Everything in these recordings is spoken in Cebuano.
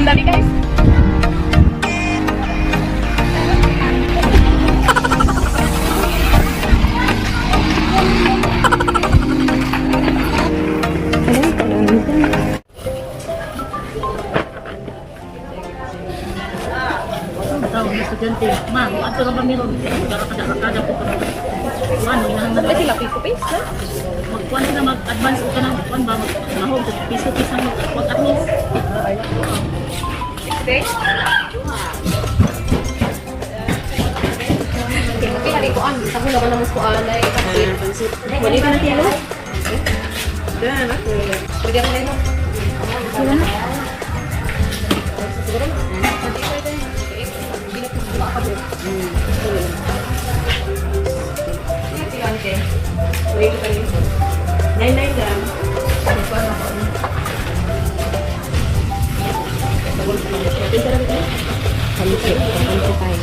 Dali, guys. Tawag na estudyante, ma'am, ato ra ba meron? Kada ko pa. Kuan, Ano ba sila? Piso-piso na? Magkuan sila mag-advance o kanang kuan ba mahog piso piso ang mag at least. Okay. Okay, hari ko an. Sa hula man naman ko anay pansit. Pwede ka na tilo? Pwede ka na ito. Wala na. Siguro na. 99 lang. Pansit. Pansit tayo.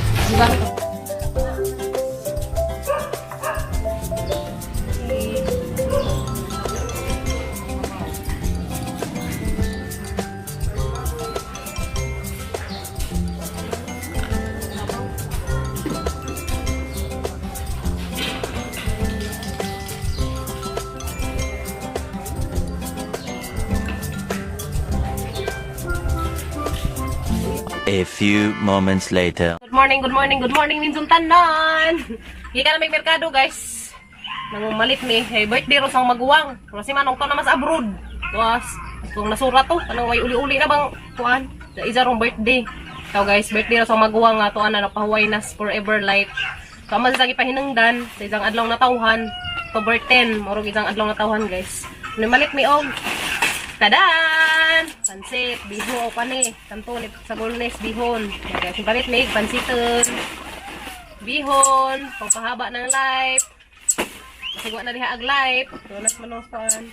A few moments later. Good morning, good morning, good morning, ninsong tanan. Hindi ka na may merkado, guys. Nangumalit ni. Hey, birthday ro sang maguwang. Kasi manong to na mas abroad. Was, kung nasura to, kanang way uli-uli na bang kuan. Sa isa rong birthday. So guys, birthday ro sang maguwang nga to ana napahuway nas forever life. So ama sa gipahinungdan sa isang adlaw na tawhan, October 10, murog isang adlaw na tawhan, guys. Nimalit mi og tadan! Pansit, biho o pane. Kanto ni sa golnes, bihon. Okay, guys, palit may pansiton. Bihon, pangpahaba ng life. Kasi wa na diha ag life. Donas manong pan.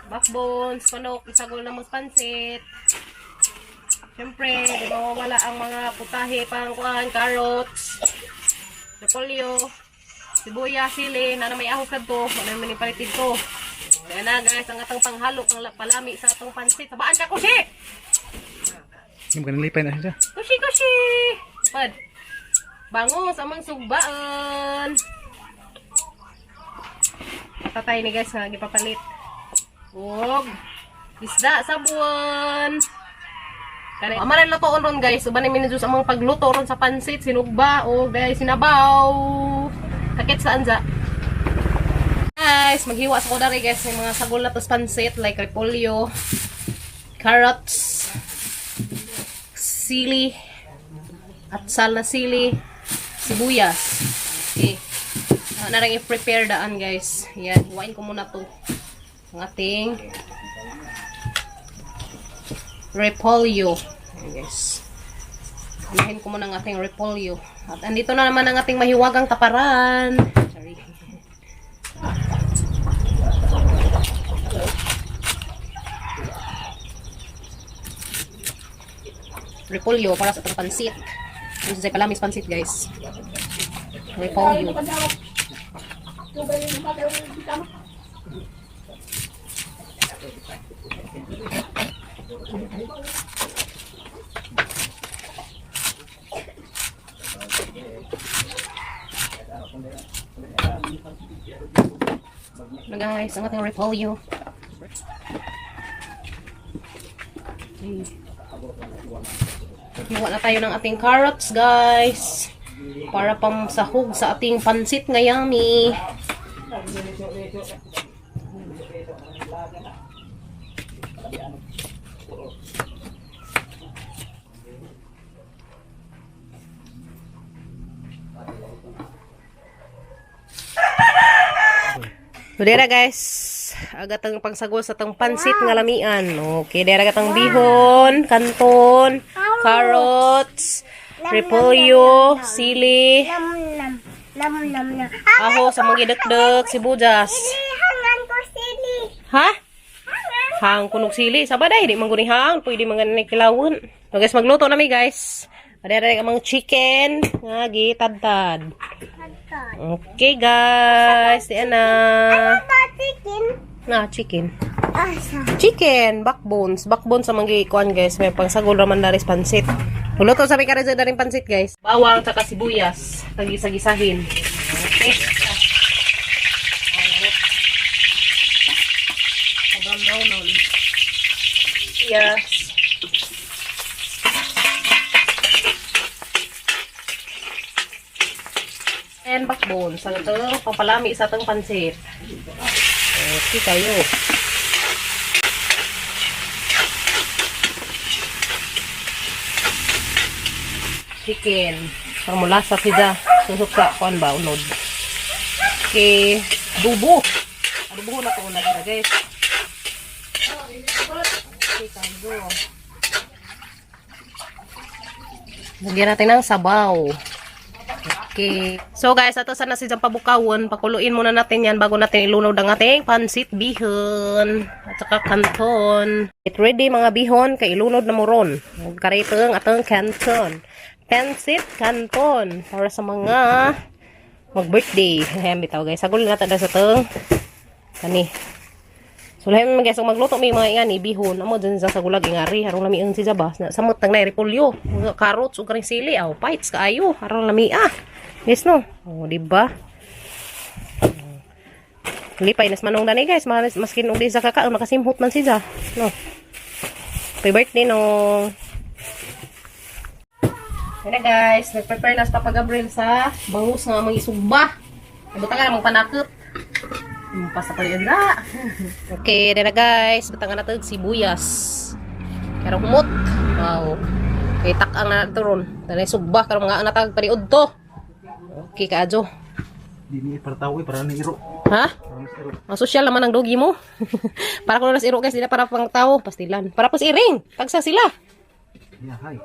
Backbones, manok, isagol na mong pansit. Siyempre, di ba mawawala ang mga putahe pang kuan, carrots, repolyo, sibuyas, sili, na may ahos kadto, wala naman ni palit dito. Kaya na guys, ang atong panghalo, pang palami sa atong pansit. Sabaan ka, kusi! Yung ganang lipay na siya. Kushi, kushi! Pad. Bango sa amang sugbaan. Tatay ni guys nga gipapalit. Og isda sa buwan. Kani ama rin lutoon ron guys. Uban ni minujus amang pagluto ron sa pansit, sinugba o dahil sinabaw. Kakit sa anza. Guys, maghiwa sa ko dari guys ng mga sagol na tos pansit like repolyo, carrots, sili, at sal na sili, sibuyas. Okay. Na rin i-prepare daan guys. Yan, hiwain ko muna to. Ang ating repolyo. Ayan, guys. Unahin ko muna ang ating repolyo. At andito na naman ang ating mahiwagang taparan. Sorry. Repolyo para sa atong pansit. This is palamis pansit, guys. Repolyo. Ano guys, ang ating repolyo. Okay. Hiwa na tayo ng ating carrots, guys. Para pamsahog sa ating pansit nga yummy. So, dera guys, agatang pangsagol sa tang pansit nga lamian. Okay, dera gatang bihon, kanton, carrots, repolyo, sili, Nam nam nam nam nam. aho sa mga gidakdak, sibuyas. Hangan ko sili. Ha? Hang kunog sili. Saba day, di man guni hang. Pwede man gani kilawon. So guys, magluto na mi guys. Dera ang mga chicken nga gitadtad. Okay guys, di na. Ano ba chicken? Na chicken. Asa. Chicken, backbones. Backbones sa mga ikuan, guys. May pangsagol raman daris pansit. Luto sa may karizal na rin pansit, guys. Bawang tsaka sibuyas. Tagisa-gisahin. Okay. Sobrang brown nun. Sibuyas. And backbone. Sa ito, pampalami sa itong pansit. Okay kayo. Chicken. Para mula sa pizza. Susok sa kuan ba, unod. Okay. Dubo. Adubo na to una sila, guys. Okay, kayo. Lagyan natin ng sabaw. Okay. So guys, ato sana si pabukawon. Pakuluin muna natin yan bago natin ilunod ang ating pansit bihon. At saka kanton. Get ready mga bihon, kay ilunod na mo ron. Karito ang atong kanton. Pansit kanton. Para sa mga mag-birthday. Ayan, bitaw guys. Sagol na natin sa itong kani. So, lahi man guys, kung magluto may mga ingani, bihon, amo dyan sa gulag ingari, harong lami ang si Jaba. Samot nang na repolyo, mga carrots ug karing sili, aw, pites kaayo, harong lami ah. Yes no? Oh, di ba? Lipay nas manong dani guys, mas maskin og di sa kakaon makasimhot man siya. No. Happy birthday no. Ayan na guys, nag-prepare na si Papa Gabriel sa bangus nga mga isugba. Buta ka namang panakot. Pasta pa rin na. Okay, dyan na guys. Butangan na ito, sibuyas. Pero humot. Wow. Okay, takang na ito ron. Tanay sugba, karong mga anatag paniud to. Okay, kaadyo. Di ni para tao eh, para ni iro. Ha? Para ni iro. Ang sosyal naman ang dogi mo. Para ko na iro guys, di na para pang tao. Pastilan. Para po si Iring. Tagsa sila. Yeah, hi.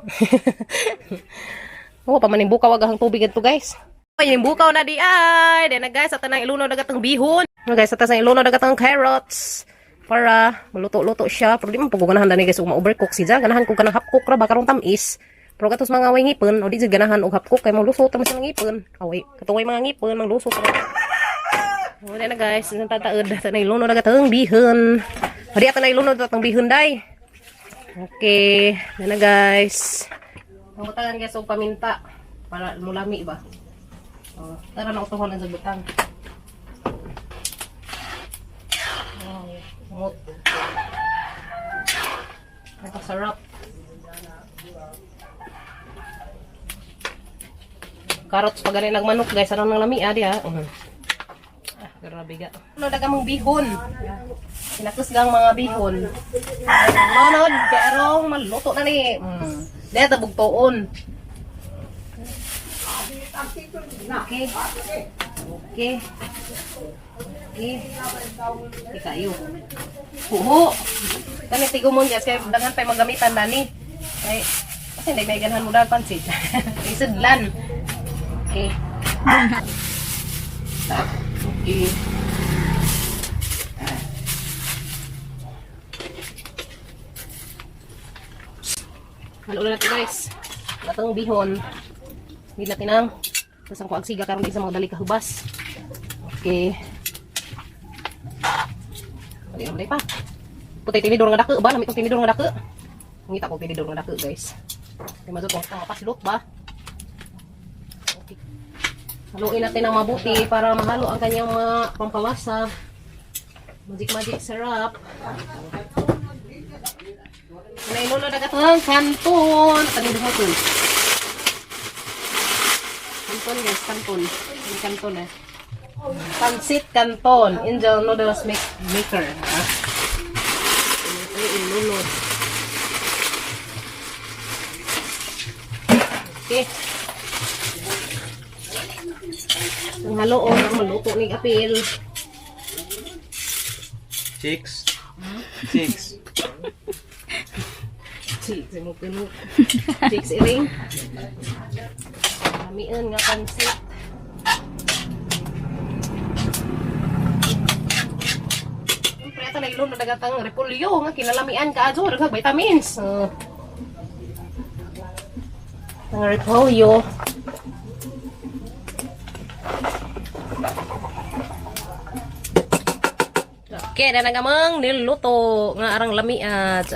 Oo, pamaning bukaw agahang tubig adto guys. Ay, yung bukaw na di ay. Then na guys, at nang ilunaw na gatang bihon. Na guys, at nang ilunaw na gatang carrots para maluto-luto siya. Pero di man paguganahan dani guys ug ma-overcook siya. Ganahan ko kanang half cook ra ba karong tamis. Pero katos mga way ngipon, o di jud ganahan og half cook kay malusot ra man sila ngipon. Away, katong way mga ngipon manglusot ra. Wala na guys, nang tataod at nang ilunaw na gatang bihon. O di at nang ilunaw na gatang bihon day. Okay, na na guys. Ang butangan guys og paminta para mulami ba. Oh, tara na utuhan ang butang. Wow, mut. Napasarap. Carrots pa ganin nagmanok guys, ano nang lami adi ha. Ah, grabe ga. Ano daga mong bihon? Pinakusgang mga bihon. Manod, kay arong maluto na ni. Dahil tabugtuon. Okay. Okay. Okay. Okay kayo. Huho. Kani tigumon guys kay dangan pay magamitan nani. Kay kasi hindi may ganahan mo dag pansit. Isudlan. Okay. Okay. Halo na natin guys. Latang bihon. Hindi natin ang tapos ang kuag siga karon di sa mga dali kahubas. Okay. Dali na pa. Putay tinidor nga dako ba? Lamit tong tinidor nga dako. Ngita ko tinidor nga dako guys. Kay mazot tong paslot ba? Okay. Haluin natin ng mabuti para mahalo ang kanyang mga pampalasa. Magic magic syrup. Nainulo na katong kanton. Kanito mo to. Kanton guys, kanton. Yung kanton eh. Pansit Canton, Angel Noodles Maker. Ha? Ito yung ilunod. Okay. Ang haloon, ang maluto ni apil. Six. Six. Chicks, mo pinu. Chicks iring. Lamian nga pansit. Siyempre, ito na ilon na dagatang repolyo nga kinalamian ka adyo, daghang vitamins. Ang repolyo. Okay, na nagamang niluto nga arang lami at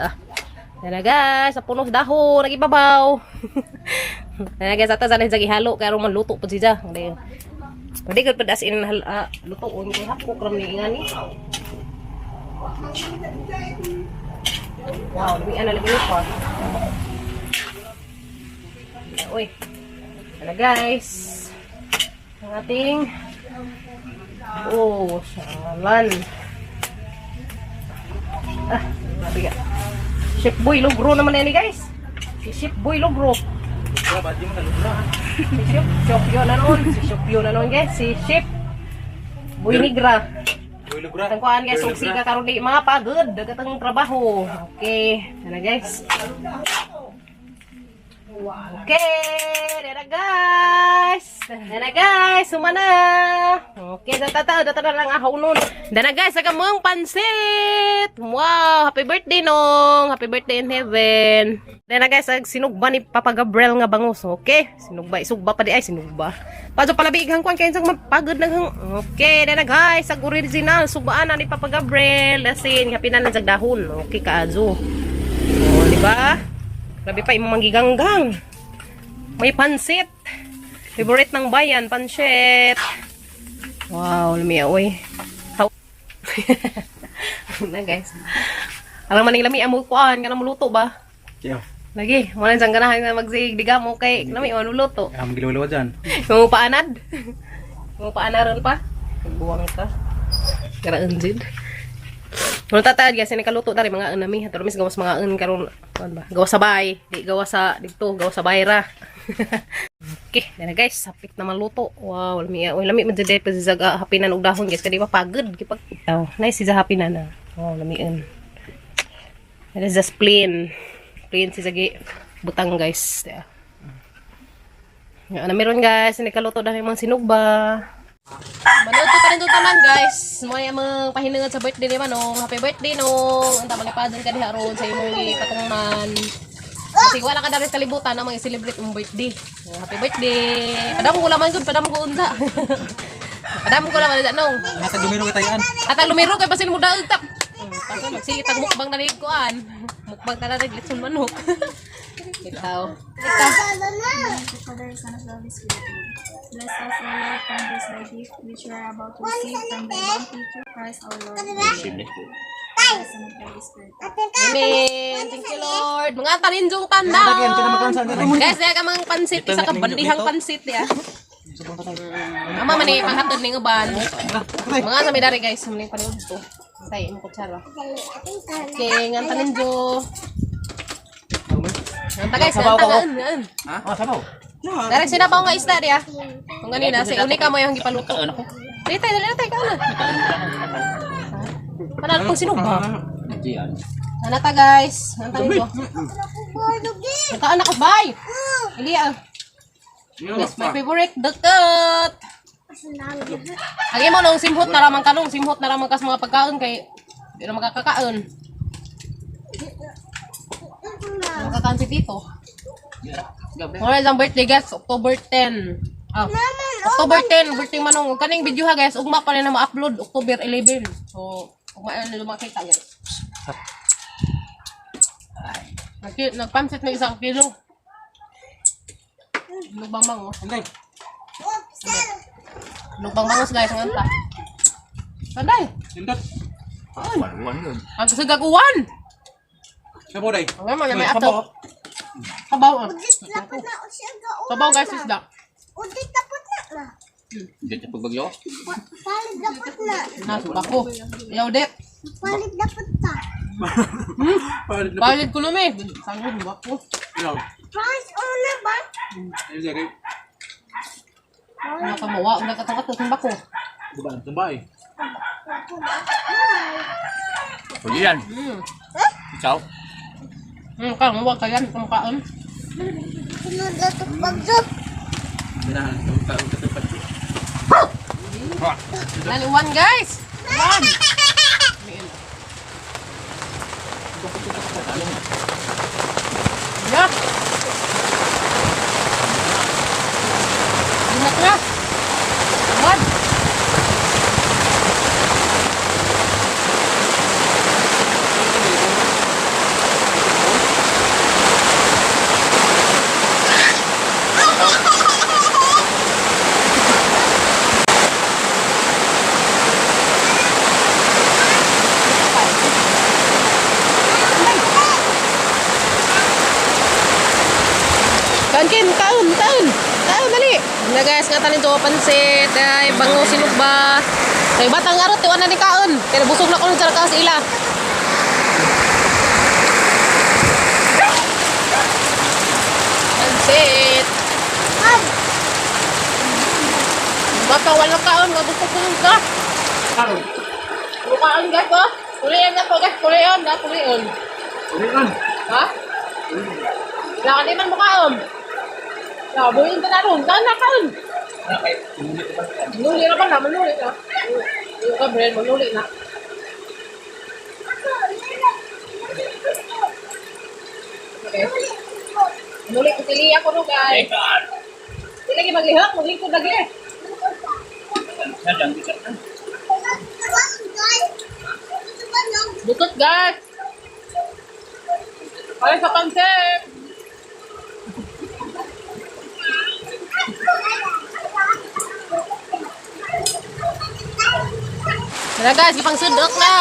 na guys, sa punos dahon, nagibabaw. Na guys, ato sana siya gihalo kay aron maluto pud siya. Hindi. Pwede gud pud as in luto kay hapok ra ni ingani. Wow, lami ana lagi pa. Uy. Ano guys? Ang ating oh, salan. Ah, grabe ka. Chef Boy Logro naman yan eh, guys. Si Chef Boy Logro. Si Chef Chef yun na noon. Si Chef yun na noon guys. Si Chef Boy Negra. Boy Lugra. Ang kuhaan guys, suksi ka karon di mga pagod, dagatang trabaho. Okay, ano guys. Okay, dara guys. Dara guys, sumana. Okay, data data na lang ahaw nun. Dara guys, aga mong pansit. Wow, happy birthday nong. Happy birthday in heaven. Dara guys, ag sinugba ni Papa Gabriel nga bangus. Okay, sinugba, isugba pa di ay sinugba. Padyo pala bighang kuan kay isang mapagod nang hang. Okay, dara guys, ag original sugbaan na ni Papa Gabriel. Lasin, happy na lang jag dahon. Okay kaazo. Oh, di ba? Grabe pa imong manggiganggang. May pansit. Favorite ng bayan, pansit. Wow, lami oy. How na guys. Alam man lami amo kuan kanang muluto ba? Yeah. Lagi, wala siyang ganahan nga magsigig diga mo kay lami mo luto. Ah, magiluwa dyan. Mo paanad. Mo paanaron pa. Buwang ka. Karaan jud. Wala tatad guys, nakaluto dari mga nami. Ato mis gawas mga karon kuan ba? Gawas sa bay, di gawas sa didto, gawas sa bayra. Okay, dara guys, sapit na maluto. Wow, lami oy lami man jud pa si Zaga hapinan og dahon guys, kay di ba pagod gipag. Oh, nice si Zaga hapinan na. Wow, lamian. That is just plain. Plain si Zagi butang guys. Yeah. Nga na meron guys, nakaluto dahil mga sinugba. Manuto pa rin itong tanan guys. Mga yung mga pahinangan sa birthday ni Manong. Happy birthday nong. Ang tama lipadon ka diha ron sa imong ipatungnan. Kasi wala ka dari sa kalibutan na mga celebrate mong birthday. Happy birthday. Padamo ko laman gud, padamo ko unsa. Padamo ko laman unsa nong. Nasa dumiro ka tayan. Atang lumiro kay basin mo daog tap. Paso magsige tag mukbang na rin kuan. Mukbang ta na rin litson manok. Ikaw. Ikaw. The Father, Son of the Holy Spirit. Bless us, O Lord, from this thy gift, which we are about to receive from thy bounty through Christ our Lord. Amen. Father, Son of the Holy Spirit. Amen. Thank you, Lord. Mga taninjong tanda. Guys, dahil ka mga pansit. Isa ka bandihang pansit, ya. Ama man eh, panghatod ni uban. Mga sa may dari, guys. Muna yung panood to. Tay, mo kutsara. Okay, nga taninjo. Nganta guys, nganta ngaan, ngaan. Ah, sabaw. Dari sinabaw nga isda diya. Kung ganina, si uli ka mo yung gipaluto. Dali tayo, dali tayo, kaano. Panalo pong sinugba. Ano ta guys? Nganta nito. Nagkaan ako, bye! Ili ah. Yes, my favorite, dagkat! Ang imo nung simhot na ramang kanong, simhot na ramang kas mga pagkaon kay di na makakakaon. Makakaon si Tito. Wala lang birthday guys, October 10. Ah, October 10, birthday manong. Kaning video ha guys, ugma pa rin na ma-upload October 11. So, ugma na nila makita guys. Ay, nagpansit na 1 kilo. Lubang bango. Hindi. Lubang bangos guys, ang anta. Sanday. Indot. Ang kasagag uwan. Sabaw day. Ang naman may ato. Sabaw. Ah. Lapot na siya gaon. Sabaw guys isda. Udit lapot na na. Palit lapot na. Nasuba ko. Yaw det. Palit lapot ta. Palit na. Palit ko lumi. Sangod ba ko? Yaw. Price una ba? Ayun siya kay. Ano ka mawa, una ka tangat ng bako. Diba, tumba eh. Pwede yan. Ikaw? Ka mawa ka yan kung kaon. Sunod na to pagso. Binahan, tumba, tumba, tumba. Laliwan guys. One. Ya. Lima na. One. Na guys, nga tanin to pansit, ay bango sinugba. Kay batang arot tiwan na ni kaon. Kay busog na kuno sa kaos ila. Pansit. Bata wala kaon, nga busog kuno ka. Kaon guys, oh. Kulian na po guys, kulian na, kulian. Kulian. Ha? Wala ka di man mukhaon. Ya, buhin pa na ron. Saan na kaon? Manuli na pala, manuli na. Yung Gabriel, manuli na. Okay. Manuli ko sili ako no, guys. Sila lagi maglihok, maglingkod lagi. Butot, guys. Para sa pansit. Tara guys, gipang sudok na.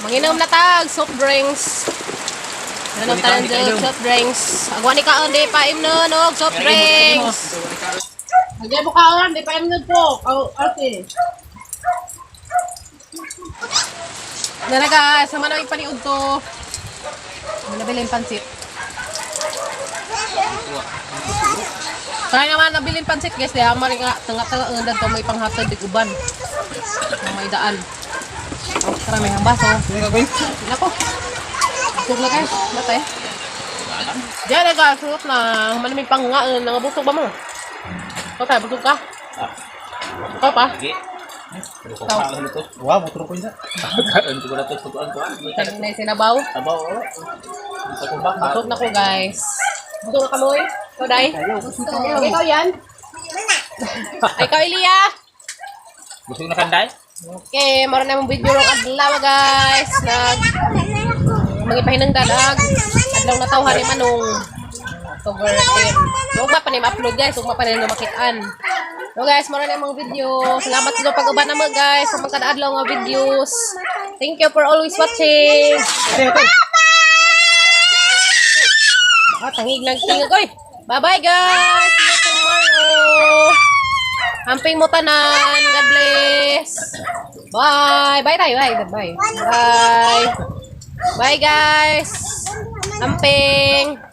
Manginom na tag, soft drinks. Nanom tayo ng soft drinks. Agwa ni kaon, di pa imnon, og soft drinks. Agwa mo kaon, di pa imnon po. Oh, okay. Nara guys, sama na paniud to. Nabilin pansit. Kaya naman nabilin pansit guys, diha man nga tanga-tanga ang to may panghatag dig uban. Ang may daan. Oh, tara may hambas oh. Nako. Busog na guys, matay. Diyan na guys, sulot na. Man may pangungaan, nangabusog ba mo? Ikaw tayo, busog ka? Ikaw pa? Wow, motor ko yun. Kaya na yung sinabaw. Sabaw, oh. Busog na ko guys. Busog na kamoy? Ikaw, Day? Okay, ikaw yan? Ay, ikaw, Elia! Busog na kanday? Okay, meron na mong video rong adlaw guys. Nag mga pahinang dalag. Adlaw na tawhan ni Manong. October 10. So, ugma pa ni ma-upload guys. Ugma pa ni makitaan. So guys, meron na mong video. Salamat sa pag-uban na mo guys sa mga adlaw nga videos. Thank you for always watching. Baka tangig lang tingog oy. Bye-bye guys. See you tomorrow. Hamping mo tanan. God bless. Bye. Bye tayo. Bye. Bye. Bye. Bye guys. Amping.